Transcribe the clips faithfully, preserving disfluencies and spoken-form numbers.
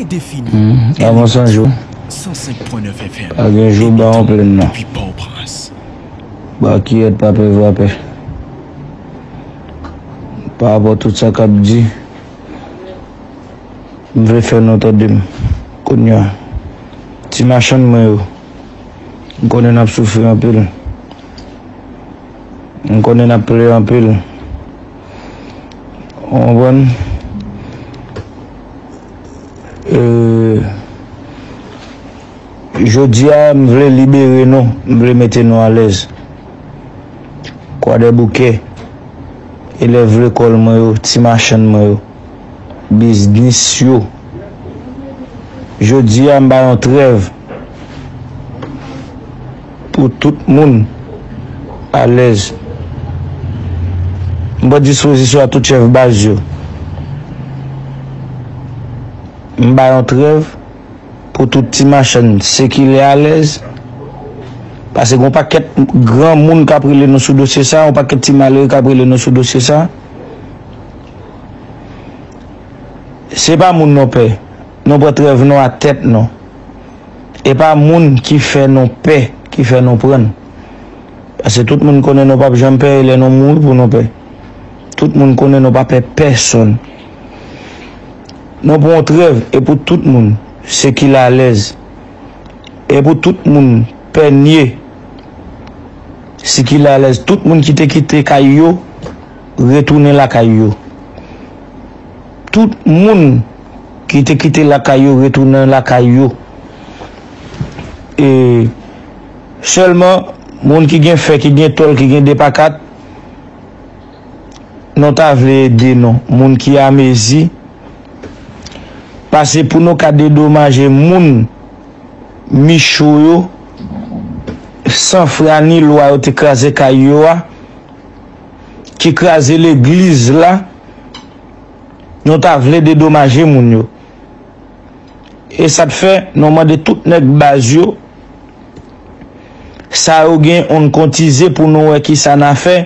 Defini. Hmm, avan san jou. San senk pwen nèf F M. Pa gen jou ba yon plenn non. Depi Pòtoprens. Ba kiyèt pa pè vrapè. Pa rapò tout sa k ap di, m vle fè nou tande m. Kounye a, ti machann mwen yo, m konnen n ap soufri anpil. M konnen n ap plere anpil. Ou konprann? E, jodi a, m vle libere nou, m vle mete nou alèz. Kwadèboukè, elèv lekòl mwen yo, ti machann mwen yo, biznis yo. Jodi a, m ba yon trèv pou tout moun alèz. M pran dispozisyon a tout chèf baz yo. M ba yon trèv pou tout ti machann sikile alèz. Paske gen yon pakèt granmoun k ap rele nou sou dosye sa, yon pakèt ti malere k ap rele nou sou dosye sa. Se pa moun nou pè. Nou pran trèv nou a tèt nou. E pa moun ki fè nou pè, ki fè nou prann. Paske tout moun konnen nou p ap janm pè, e lè nou mouri pou nou pè. Tout moun konnen nou pa pè pèsonn. Nou pran yon trèv, e pou tout moun sikile alèz. E pou tout moun pènye, sikile alèz. Tout moun ki te kite kay yo, retounen lakay yo. Tout moun ki te kite lakay yo, retounen lakay yo. E sèlman, moun ki gen fè, ki gen tòl, ki gen de pa kat, nou ta vle ede nou. Moun ki amezi, pase pou nou ka dedomaje moun Micho yo, san fra ni lwa yo te kraze kay yo a, ki kraze legliz la, nou ta vle dedomaje moun yo. E sa t fè, nou mande tout nèg baz yo, sa yo gen, on kotize pou nou wè kisa n a fè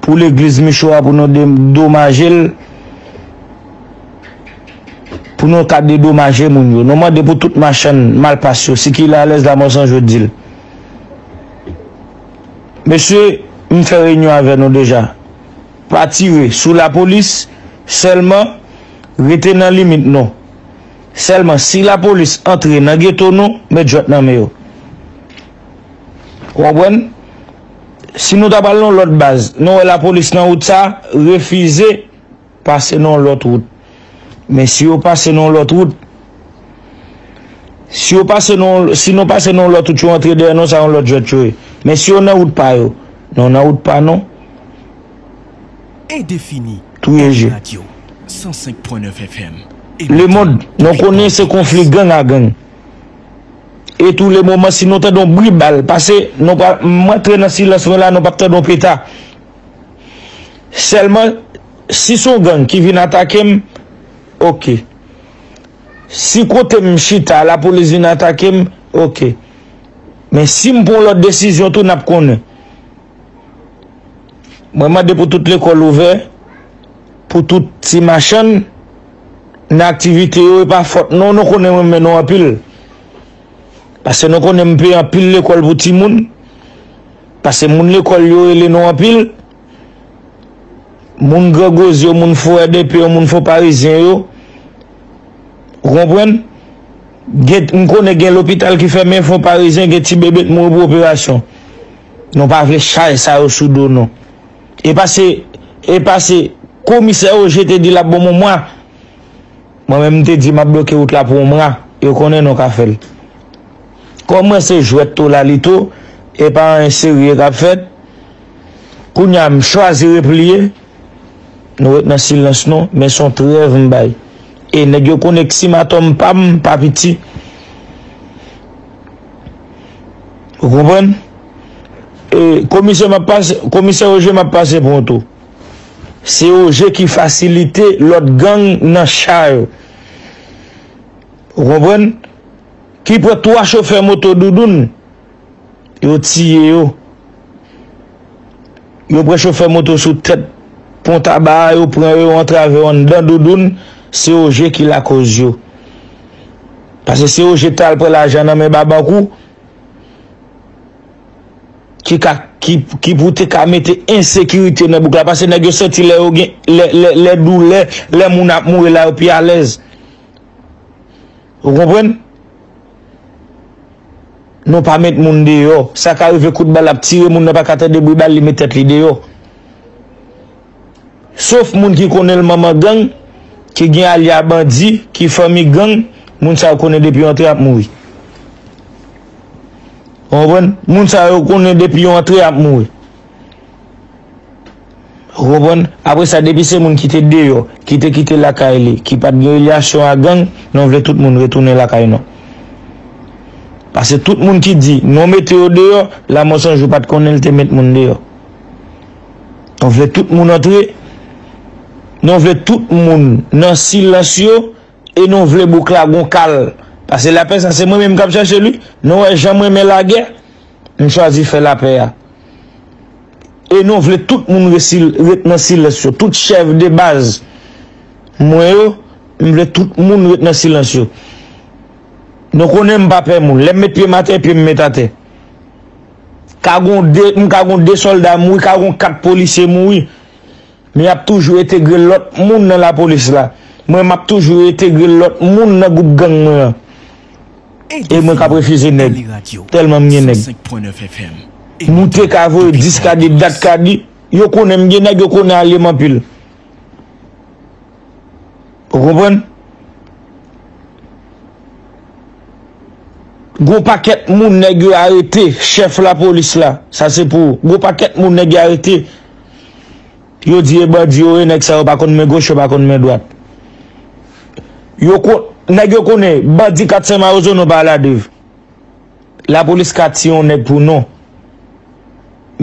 pou legliz Micho a, pou nou dedomaje l, pou nou ka dedomaje moun yo. Nou mande pou tout machann malpas yo, sikile alèz la, mò san jodi l. Mesye, m fè reyinyon avè nou deja. Pa tire sou lapolis, sèlman rete nan limit nou. Sèlman si lapolis antre nan geto nou, met jwèt nan men yo. Ou konprann? Si nou ta pral nan lòt baz, nou wè lapolis nan wout sa, refize pase nan lòt wout. Men si yo pase nan lòt wout, si yo pase nan, si nou pase nan lòt wout, yo antre dèyè nou, sa yon lòt jwèt yo ye. Men si yo nan wout pa yo, nou nan wout pa nou. Endefini. Touye je. Radio san senk pwen nèf F M. Lemond, nou konnen se konfli gang a gang. E tou le moman, si nou tande yon bri bal, pase nou pa, m antre nan silans mwen la, nou p ap tande yon peta. Sèlman, si se yon gang ki vin atake m, oke. Si kote m chita, lapolis vin atake m, oke. Men si m pran yon lòt desizyon tou, n ap konnen. Mwen mande pou tout lekòl ouvè, pou tout ti machann nan aktivite yo, e pa fòt nou, nou konnen m renmen nou anpil. Paske nou konnen m peye anpil lekòl pou timoun, paske moun lekòl yo rele nou anpil, moun Gran Gozye yo, moun Forèdepe yo, moun Fon Parizyen yo, ou konprann? Gen, m konnen gen lopital ki fèmen, Fon Parizyen, gen ti bebe k mouri pou operasyon. Nou pa vle chay sa yo sou do nou. E pa se, e pa se komisè Roger te di l ap ban m yon mwa. Mwen menm m te di m ap bloke wout la pou yon mwa. Yo konnen nou ka fè l. Kòm mwen se jwèt to la li to, e pa anyen serye k ap fèt. Kounye a m chwazi repliye. Nou ret nan silans nou, men se yon trèv m bay. E nèg yo konnen k simatòm pa m pa piti. Ou konprann? E komisè m ap pase, komisè Roger m ap pase pou yon tou. Se Roger ki fasilite lòt gang nan cha yo. Ou konprann? Ki pran twa chofè moto Doudoun, yo tiye yo. Yo pran chofè moto sou tèt Pon Taba a, yo pran yo, yo antrave yo anndan Doudoun, se Roger ki lakòz yo. Paske se Roger t al pran lajan nan men Babankou ki ka, ki, ki pou te ka mete ensekirite nan bouk la. Paske nèg yo santi lè yo gen, lè, lè, lè doulè, lè moun ap mouri la, yo pi alèz. Ou konprann? Nou pa met moun deyò. Sa ka rive kout bal ap tire, moun nan pa ka tande bri bal, li met tèt li deyò. Sof moun ki konnen l manman gang, ki gen alya bandi, ki fanmi gang, moun sa yo konnen depi yo antre ap mouri. Ou konprann? Moun sa yo konnen depi yo antre ap mouri. Ou konprann? Apre sa, depi se moun ki te deyò, ki te kite lakay li, ki pa t gen relasyon a gang, nou vle tout moun retounen lakay nou. Paske tout moun ki di nou mete yo deyò, Lamò San Jou pa t konnen l te met moun deyò. Nou vle tout moun antre. Nou vle tout moun nan silans yo. E nou vle bouk la gon kal. Paske lapè sa, se mwen menm k ap chèche li. Nou wè jan m renmen lagè. M chwazi fè lapè a. E nou vle tout moun resil, ret nan silans yo. Tout chèf de baz mwen yo, m vle tout moun ret nan silans yo. Nou konnen m pa pè moun. Lè m met pye m atè, pye m met atè. Ka gon de, m ka gon de sòlda mouri, ka gon kat polisye mouri. Men y ap toujou entegre lòt moun nan lapolis la. Mwen, m ap toujou entegre lòt moun nan gwoup gang mwen an. E mwen k ap refize nèg. Tèlman m gen nèg. Moute ka voye dis ka di, dat ka di. Yo konnen m gen nèg, yo konnen alye m anpil. Ou konprann? Gon pakèt moun nèg yo arete, chèf lapolis la, sa se pou ou. Gon pakèt moun nèg yo arete, yo di e bandi yo ye, nèg sa yo pa konn men goch, yo pa konn men dwat. Yo kon, nèg yo konnen, bandi kat san Mawozo nou pa al adev. Lapolis ka tiye yon nèg pou non.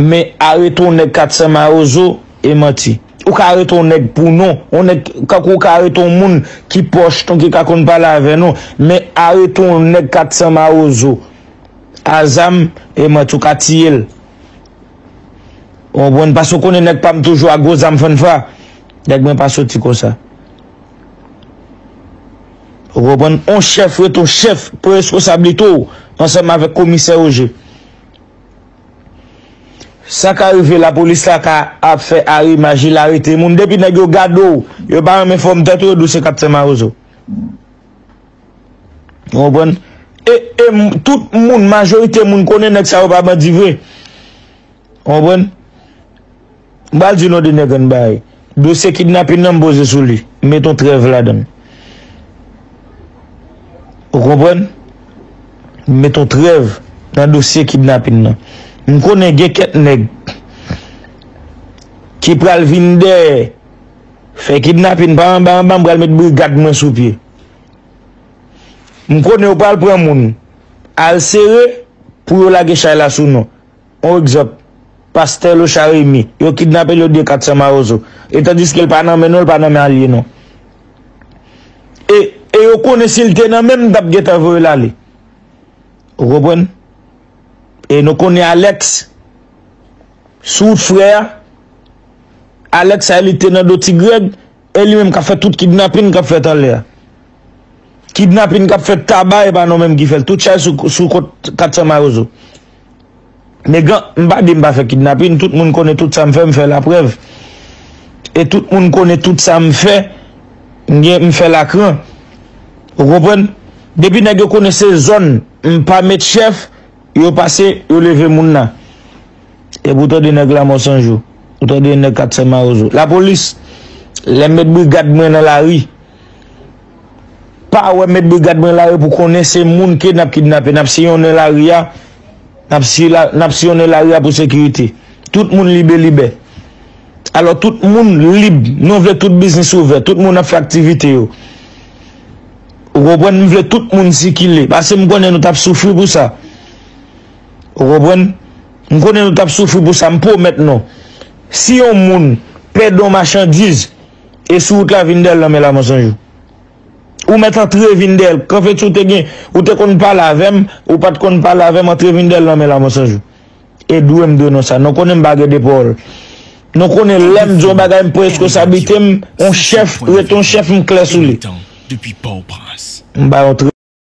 Men arete yon nèg kat san Mawozo e manti. Ou ka arete yon nèg pou non. Yon nèg, kankou ou ka arete yon moun ki pwòch nou, ki ka konn pale avè nou. Men arete yon nèg kat san Mawozo a zam e manti, ou ka tiye l. Ou konprann? Paske ou konnen nèg pa m toujou a gwo zam fann fra. Nèg mwen pa soti konsa. Ou konprann? On chèf ret on chèf, pran responsablite w ansanm avèk komisè Roger. Sa ka rive lapolis la ka ap fè arimaj, li arete moun. Depi nèg yo gade w, yo pa renmen fòm tèt ou, yo di w se kat san Mawozo. Ou konprann? E, e m- tout moun, majorite moun konnen nèg sa yo pa bandi vre. Ou konprann? M pral di nou de nèg ann bagay. Dosye kidnapin nan m poze sou li. M met on trèv ladan l. Ou konprann? M met on trèv nan dosye kidnapin nan. M konnen gen kèk nèg ki pral vin dèyè fè kidnapin pa anba anba, m pral met brigad mwen sou pye. M konnen yo pral pran moun al sere pou yo lage chay la sou nou. On egzanp, pastè Locha Remy, yo kidnape l, yo di kat san Mawozo. E tandiske l pa nan men nou, l pa nan men alye nou. E, e yo konnen si l te nan men m, m t ap gentan voye l ale. Ou konprann? E nou konnen Alex, sou wout frè a, Alex sa li te nan do Ti Grèg, e li menm k ap fè tout kidnapin k ap fèt anlè a. Kidnapin k ap fèt Taba, e pa nou menm ki fè l. Tout chay sou, sou kont kat san Mawozo. Men gan, m pa di m pa fè kidnapin, tout moun konnen tout sa m fè, m fè laprèv. E tout moun konnen tout sa m fè, m gen, m fè lakran. Ou konprann? Depi nèg yo konnen se zòn, m pa met chèf, yo pase, yo leve moun nan. Epi ou tande nèg Lamò San Jou, ou tande nèg kat san Mawozo. Lapolis, lè m met brigad mwen nan lari, pa wè m met brigad mwen lari pou konnen se moun ke n ap kidnape, n ap siyonnen lari a, n ap si la, n ap siyonnen lari a pou sekirite. Tout moun libe libè. Alò, tout moun lib, nou vle tout biznis ouvè, tout moun ap fè aktivite yo. Ou konprann? M vle tout moun sikile, paske m konnen nou t ap soufri pou sa. Ou konprann? M konnen nou t ap soufri pou sa, m pwomèt nou. Si yon moun pèdi yon machandiz, e sou wout la vin dèyè l nan men Lamò San Jou. Ou mèt antre vin dèyè l. Kanfeti ou te gen, ou te konn pale avè m, ou pa t konn pale avè m, antre vin dèyè l nan men Lamò San Jou. E dwe m dwe nou sa. Nou konnen m pa gen de pawòl. Nou konnen lè m di yon bagay, m pran responsablite m, yon chèf, ret yon chèf, m klè sou li. M pa yon